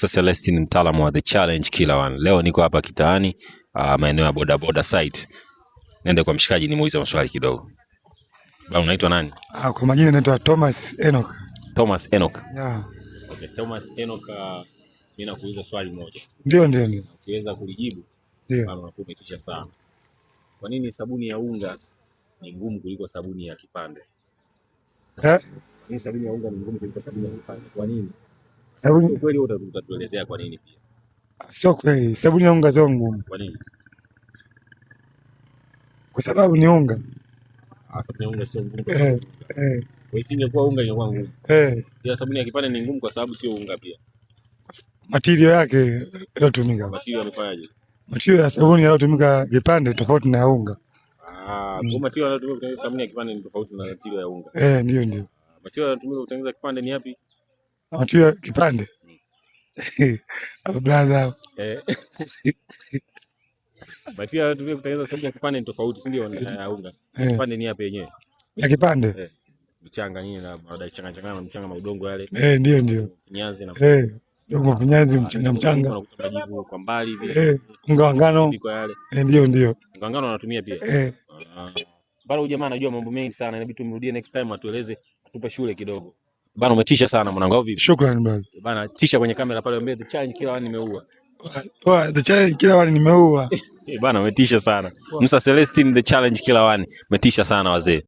Celestine, mtaalamu wa The Challenge Killer One. Leo niko hapa kitaani, maeneo ya bodaboda site. Nende kwa mshikaji nimuulize maswali kidogo. Bwana, unaitwa nani? Ah, kwa majina naitwa Thomas Enoch. Thomas Enoch. Yeah. Okay, Thomas Enoch, mimi nakuuliza swali moja. Ndio. Ukiweza kulijibu, Ndio. bana unakuwa umetisha sana. Kwa nini sabuni ya unga ni ngumu kuliko sabuni ya kipande? Eh? Kwa nini sabuni ya unga ni ngumu kuliko sabuni ya kipande? Kwa nini? Sabuni Sio kweli, wewe utatuelezea kwa nini pia. Sio kweli. Sabuni ya unga sio ngumu. Kwa nini? Kwa sababu ni unga. Ah, sabuni ya unga sio ngumu kwa sababu Kwa hiyo isingekuwa unga ingekuwa ngumu. Ila sabuni ya kipande ni ngumu kwa sababu sio unga pia. Material yake yaliyotumika. Material amefanyaje? Material ya sabuni yaliyotumika kipande tofauti na ya unga. Ah, kwa material yanayotumika kutengeneza sabuni ya kipande ni tofauti na material ya unga. Eh, ndio. Material yanayotumika kutengeneza kipande ni yapi? Material ya kipande. Brother. Eh. Material yanayotumika kutengeneza sabuni ya kipande ni tofauti, si ndio, na ya unga? Eh. Kipande ni yapi yenyewe? Ya kipande. Eh. Mchanga nini na baada changa changa na mchanga na udongo yale. Eh, ndio. Finyanzi na Eh, udongo finyanzi, mchanga mchanga. Unakuta majivu kwa mbali hivi. Eh, unga wa ngano. Piko yale. Eh, ndio. Unga wa ngano wanatumia pia. Eh. Ah. Bado huyu jamaa anajua mambo mengi sana, inabidi tumrudie next time atueleze, atupe shule kidogo. Bana, umetisha sana mwanangu, au vipi? Shukrani brother. Bana, tisha kwenye kamera pale, ambie The Challenge Killer One nimeua. Poa, The Challenge Killer One nimeua. Eh, bana umetisha sana. Musa Celestine, The Challenge Killer One, umetisha sana wazee.